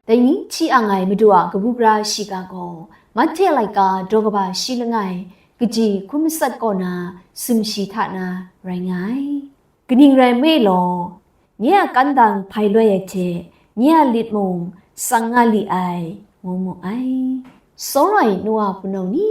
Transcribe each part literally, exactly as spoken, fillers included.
Dai ni hti ang ai Madu a kabu gara shiga gaw, Mahte laika daw kaba shi langai, kaji hkun matsat kaw na sumshi hta na rai nga ai. Kaning rai nme law, nye a kandang hpai loi ai hte, nye a lit mung tsang nga li ai, ngu mu ai. Tsawra ai nu a hpunau ni,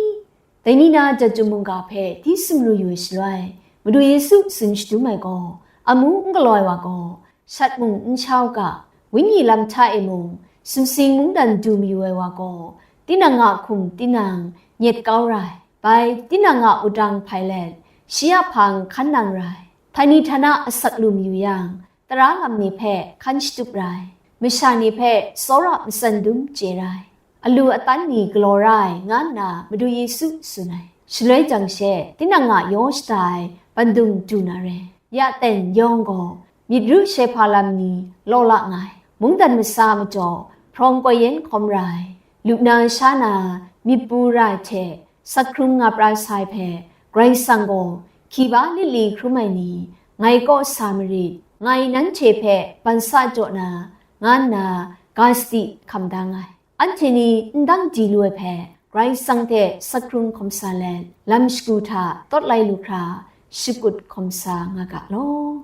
dai ni na jat jum mungga hpe di sumru yu ai shaloi, Madu Yesu tsun shadum ai gaw, amu n galaw ai wa gaw, shat mung n sha u ga, wenyi lam hta e mung, sumsing mungdan du mayu ai wa gaw, tinang a hkum tinang nyet kau ra ai. Bai, tinang a wudang hpai let, shi a hpang hkan nang ra ai. Htani htana asak lu mayu yang, tara lam ni hpe hkan shatup ra ai, masha ni hpe tsawra matsan dum chye ra ai, alu atan ni galaw ra ai, nga nna Madu Yesu tsun ai. Shaloi jang she, tinang a yaw shada ai bandum du na re. Ya ten yawng gaw, myit ru shehpa lam ni law la nga ai. Mungdan masa majaw hprawng koi yen hkawm ra ai. Lu na sha na myit pu ra ai hte, sak hkrung nga pra sa ai hpe, Karai Kasang gaw hkiba lit li hkrum ai ni, ngai kaw sa marit, ngai nanhte hpe ban sa jaw na, nga nna ga sadi hkam da nga ai. Anhte ni n dang di lu ai hpe, Karai Kasang hte sak hkrung hkawm sa let, lam shagu hta tawt lai lu hkra, shakut hkawm sa nga ga law.